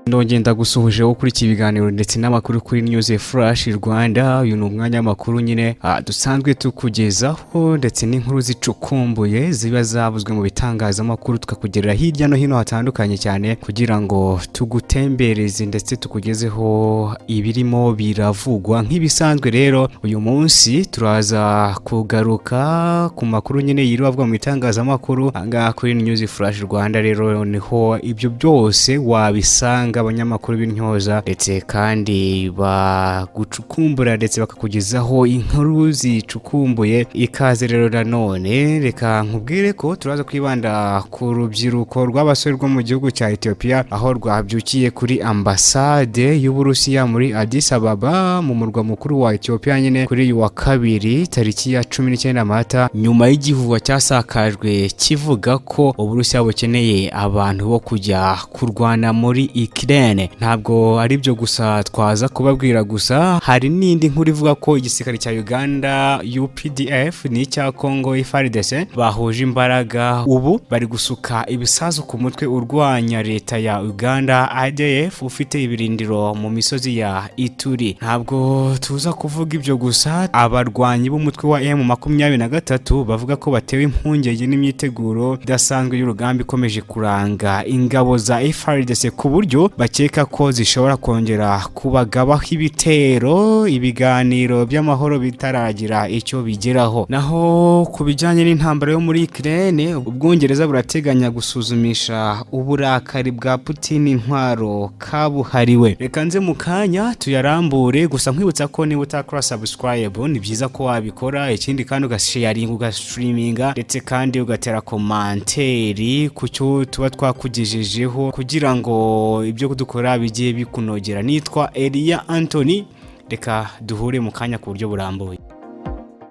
Ndongera ndagusuhuje wo kuri iki biganiro ndetse n'amakuru kuri News Flash Rwanda. Uyu ni umwanya w'amakuru nyine dusanzwe tukugezaho, ndetse n'inkuru zicukumbuye ziba zavuzwe mu bitangazamakuru, tukakugerera hirya no hino hatandukanye cyane kugira ngo tugutembereze ndetse tukugezeho ibirimo biravugwa. Nk'ibisanzwe rero, uyu munsi turaza kugaruka ku makuru nyine yiriwe avugwa mu bitangazamakuru ahangaha kuri News Flash Rwanda. Rero niho ibyo byose wabisanga, abanyamakuru b'intyoza ndetse kandi bagucukumbura ndetse bakakugezaho inkuru zicukumbuye. Ikaze rero nanone. Reka nkubwire ko turaza kwibanda ku rubyiruko rw'abasore rwo mu gihugu cya Ethiopia, aho rwabyukiye kuri ambasade y'Uburusiya muri Addis Ababa, mu murwa mukuru wa Ethiopia nyine, kuri uyu wa kabiri tariki ya 19 Mata, nyuma y'igihuha cyasakajwe kivuga ko Uburusiya bukeneye abantu bo kujya kurwana muri Ukraine. Ntabwo ari byo gusa twaza kubabwira gusa, hari n'indi nkuru ivuga ko igisirikare cya Uganda UPDF n'icya Congo FARDC bahuje imbaraga, ubu bari gusuka ibisasu ku mutwe urwanya leta ya Uganda ADF ufite ibirindiro mu misozi ya Ituri. Ntabwo tuza kuvuga ibyo gusa, abarwanyi b'umutwe wa M23 bavuga ko batewe impungenge n'imyiteguro idasanzwe y'urugamba ikomeje kuranga ingabo za FARDC, ku buryo bakeka ko zishobora kongera kubagabaho ibitero ibiganiro by'amahoro bitaragira icyo bigeraho. Naho ku bijyanye n'intambara yo muri Ukraine, Ubwongereza burateganya gusuzumisha uburakari bwa Putin intwaro kabuhariwe. Reka nze mu kanya tuyarambure, gusa nkwibutsa ko niba utakora subscribe ni byiza ko wabikora, ikindi kandi ugasharinga, ugastreaminga, ndetse kandi ugatera commentaire ku cyo tuba twakugejejeho kugira ngo ibyo dukora bijye bikunogera. Nitwa Elia Anthony, reka duhure mu kanya ku buryo burambuye.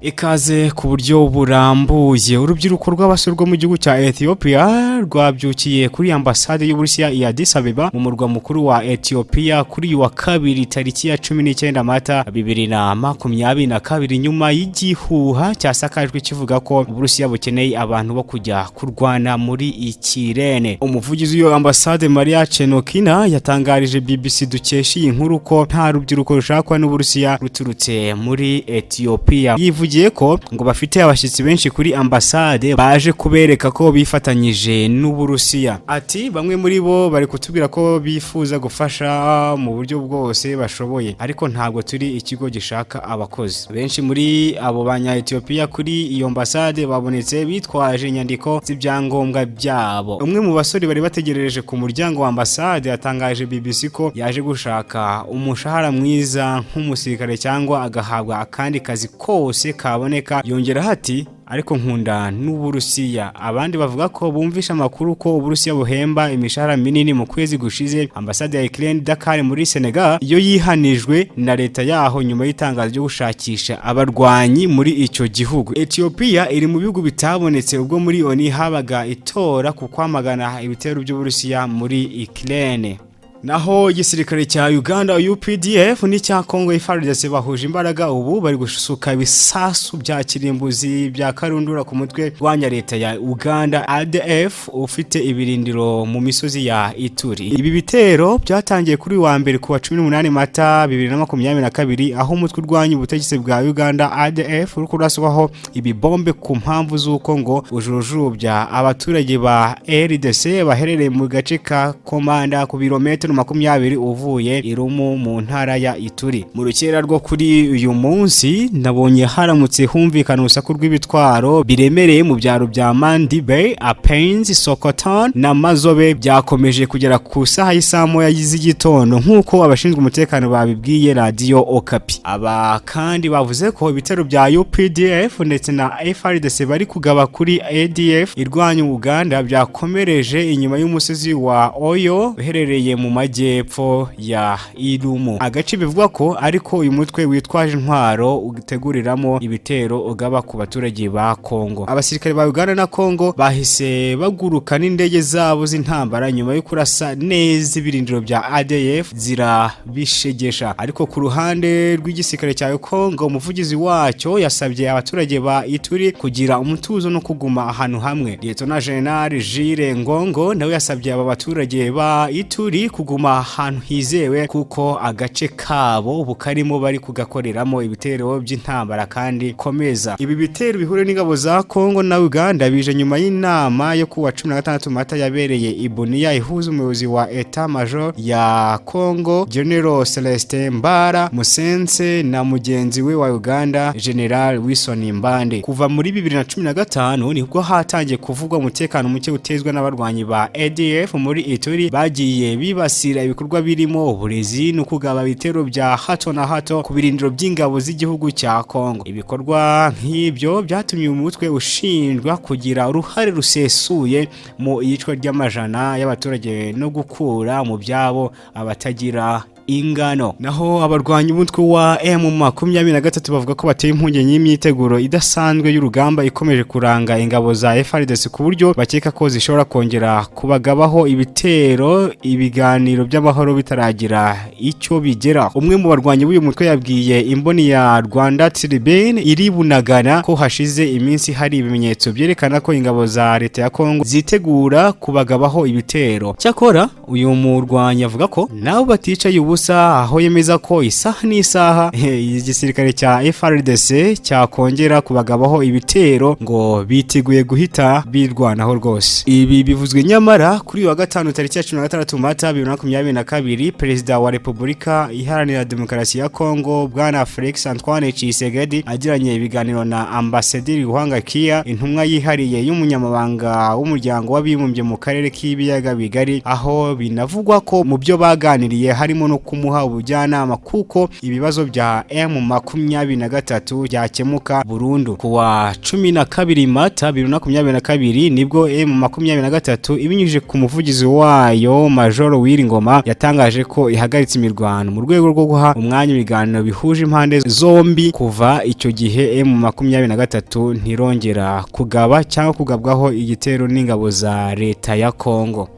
Ikaze ku buryo burambuye. Urubyiruko rw'abasore rwo mu gihugu cya Ethiopia rwabyukiye kuri ambasade y'Uburusiya i Addis Abeba, mu murwa mukuru wa Ethiopia, kuri uyu wa kabiri tariki ya 19 Mata 2022, nyuma y'igihuha cyasakajwe kivuga ko Uburusiya bukeneye abantu bo kujya kurwana muri Ukraine. Umuvugizi w'iyo ambasade, Maria Chenokina, yatangarije BBC dukesha iyi nkuru ko nta rubyiruko rushakwa n'Uburusiya ruturutse muri Ethiopia. Yivugiye ko ngo bafite abashyitsi benshi kuri ambasade baje kubereka ko bifatanyije n'Uburusiya. Ati: "Bamwe muri bo bari kutubwira ko bifuza gufasha mu buryo bwose bashoboye, ariko ntabwo turi ikigo gishaka abakozi." Benshi muri abo banya Ethiopia kuri iyo ambasade babonetse bitwaje inyandiko z'ibyangombwa byabo. Umwe mu basore bari bategereje ku muryango wa ambasade yatangaje BBC ko yaje gushaka umushahara mwiza nk'umusirikare cyangwa agahabwa akandi kazi kose kaboneka. Yongeraho ati: "Ariko nkunda n'Uburusiya." Abandi bavuga ko bumvisha amakuru ko Uburusiya buhemba imishahara minini. Mu kwezi gushize, ambasade ya Ukraine Dakar muri Senegal iyo yihanijwe na leta yaho nyuma y'itangazo ryo gushakisha abarwanyi muri icyo gihugu. Ethiopia iri mu bihugu bitabonetse ubwo muri ONU habaga itora ku kwamagana ibitero by'Uburusiya muri Ukraine. Naho igisirikare cya Uganda UPDF n'icya Congo FARDC bahuje imbaraga, ubu bari gusuka ibisasu bya kirimbuzi bya karundura ku mutwe urwanya leta ya Uganda ADF ufite ibirindiro mu misozi ya Ituri. Ibi bitero byatangiye kuri wa mbere ku wa 18 Mata 2022, aho umutwe urwanya ubutegetsi bwa Uganda ADF uri kuraswaho ibibombe ku mpamvu z'uko ngo ujujubya abaturage ba RDC baherereye mu gace ka Komanda, ku birometero 20 uvuye Irumu mu ntara ya Ituri. Mu rukera rwo kuri uyu munsi nabonye haramutse humvikana urusaku rw'ibitwaro biremereye mu byaro bya Mandi Bay, Apenzi, Sokoton na Mazobe, byakomeje kugera ku saha y'isaa 1 z'igitondo, nk'uko abashinzwe umutekano babibwiye Radiyo Okapi. Aba kandi bavuze ko ibitero bya UPDF ndetse na FARDC bari kugaba kuri ADF irwanya Uganda byakomereje inyuma y'umusozi wa Oyo uherereye mu majyepfo ya Irumu, agace bivugwa ko ariko uyu mutwe witwaje intwaro uteguriramo ibitero ugaba ku baturage ba Kongo. Abasirikare ba Uganda na Kongo bahise baguruka n'indege zabo z'intambara nyuma yo kurasa neza ibirindiro bya ADF zirabishegesha. Ariko ku ruhande rw'igisirikare cya Kongo, umuvugizi wacyo yasabye abaturage ba Ituri kugira umutuzo no kuguma ahantu hamwe. Lieutenant General Jules Ngongo nawe yasabye aba baturage ba Ituri kuguma kuguma ahantu hizewe, kuko agace kabo ubu karimo bari kugakoreramo ibitero by'intambara kandi komeza. Ibi bitero bihuriye n'ingabo za Kongo na Uganda bije nyuma y'inama yo kuwa 16 Mata yabereye i Bunia, ihuza umuyobozi wa Etat Major ya Kongo, General Celestin Mbala Musense, na mugenzi we wa Uganda, General Wilson Mbande. Kuva muri 2015 nibwo hatangiye kuvugwa umutekano muke utezwa n'abarwanyi ba ADF muri Ituri, bagiye bibasira ibikorwa birimo uburezi no kugaba ibitero bya hato na hato ku birindiro by'ingabo z'igihugu cya Kongo. Ibikorwa nk'ibyo byatumye umutwe ushinjwa kugira uruhare rusesuye mu iyicwa ry'amajana y'abaturage no gukura mu byabo abatagira ingano. Naho abarwanyi b'umutwe wa M23 bavuga ko bateye impungenge y'imyiteguro idasanzwe y'urugamba ikomeje kuranga ingabo za FARDC, ku buryo bakeka ko zishobora kongera kubagabaho ibitero ibiganiro by'amahoro bitaragira icyo bigera. Umwe mu barwanyi b'uyu mutwe yabwiye imboni ya Rwanda Tribune iri Bunagana ko hashize iminsi hari ibimenyetso byerekana ko ingabo za leta ya Kongo zitegura kubagabaho ibitero. Cyakora uyu murwanyi avuga ko nabo baticaye ubusa, aho yemeza ko isaha n'isaha igisirikare cya FARDC cyakongera kubagabaho ibitero, ngo biteguye guhita birwanaho rwose. Ibi bivuzwe nyamara kuri uyu wa gatanu tariki ya 16 Mata 2022, Perezida wa Repubulika Iharanira Demokarasi ya Kongo, Bwana Felix Antoine Tshisekedi, agiranye ibiganiro na Ambasaderi Hwang Kyo, intumwa yihariye y'umunyamabanga w'umuryango w'abibumbye mu karere k'ibiyaga bigari, aho binavugwa ko mu byo baganiriye harimo no kumuha ubujyanama kuko ibibazo bya M23 byakemuka burundu. Kuwa 12 Mata 2022 nibwo M23 ibinyujije ku muvugizi wayo, Major Willy Ngoma, yatangaje ko ihagaritse imirwano mu rwego rwo guha umwanya ibiganiro bihuje impande zombi. Kuva icyo gihe M23 ntirongera kugaba cyangwa kugabwaho igitero n'ingabo za leta ya Kongo.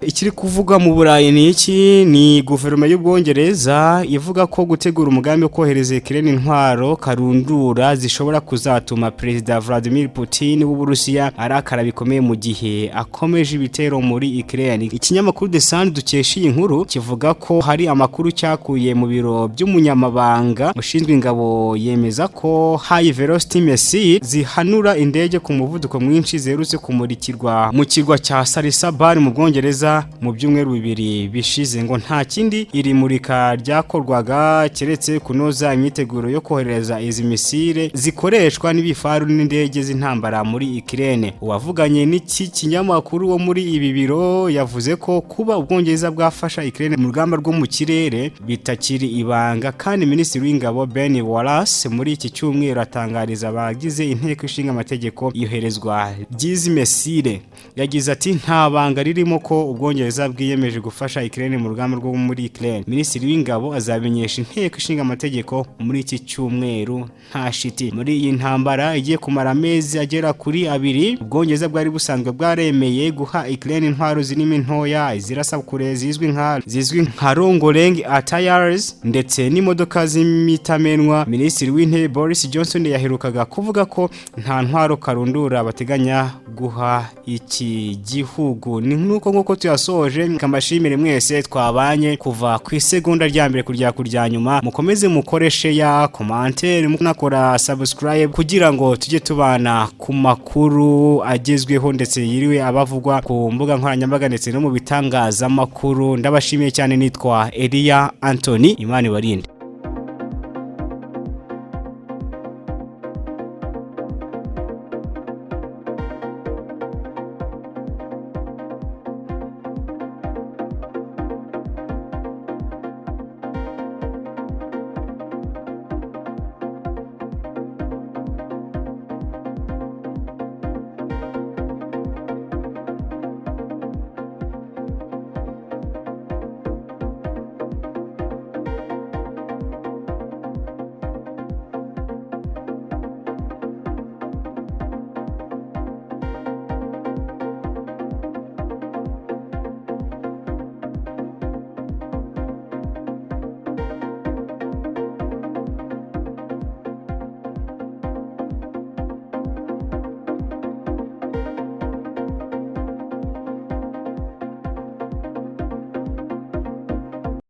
Ikiri kuvugwa mu Burayi ni iki? Ni guverinoma y'Ubwongereza ivuga ko gutegura umugambi wo kohereza Ukraine intwaro karundura zishobora kuzatuma Perezida Vladimir Putin w'Uburusiya arakara bikomeye mu gihe akomeje ibitero muri Ukraine. Ikinyamakuru The Sun dukesha iyi nkuru kivuga ko hari amakuru cyakuye mu biro by'umunyamabanga ushinzwe ingabo yemeza ko high velocity missile zihanura indege ku muvuduko mwinshi ziherutse kumurikirwa mu kirwa cya Salisbury mu Bwongereza mu byumweru 2 bishize. Ngo nta kindi iri murika ryakorwaga keretse kunoza imyiteguro yo kohereza izi misile zikoreshwa n'ibifaru n'indege z'intambara muri Ukraine. Uwavuganye n'iki kinyamakuru wo muri ibi biro yavuze ko kuba Ubwongereza bwafasha Ukraine mu rugamba rwo mu kirere bitakiri ibanga, kandi Minisitiri w'Ingabo Ben Wallace muri iki cyumweru atangariza abagize inteko ishinga amategeko iyoherezwa ry'izi misile. Yagize ati: "Nta banga ririmo ko Ubwongereza bwiyemeje gufasha Ukraine mu rugamba rwo muri Ukraine. Minisitiri w'Ingabo azamenyesha inteko ishinga amategeko muri iki cyumweru, nta shiti." Muri iyi ntambara igiye kumara amezi agera kuri 2, Ubwongereza bwari busanzwe bwaremeye guha Ukraine intwaro zirimo intoya izirasa kure zizwi nka long range artilleries ndetse n'imodoka z'imitamenwa. Minisitiri w'Intebe Boris Johnson yaherukaga kuvuga ko nta ntwaro karundura bateganya guha iki gihugu. Ni nk'uko nk'uko tuyasoje, kamashimire mwese twabanye kuva ku isegonda rya mbere kurya kurya nyuma. Mukomeze mukoreshe ya commentaire, munakora subscribe kugira ngo tujye tubana ku makuru agezweho ndetse yiriwe abavugwa ku mbuga nkoranyambaga ndetse no mu bitangazamakuru. Ndabashimiye cyane, nitwa Elia Anthony. Imana ibarinde.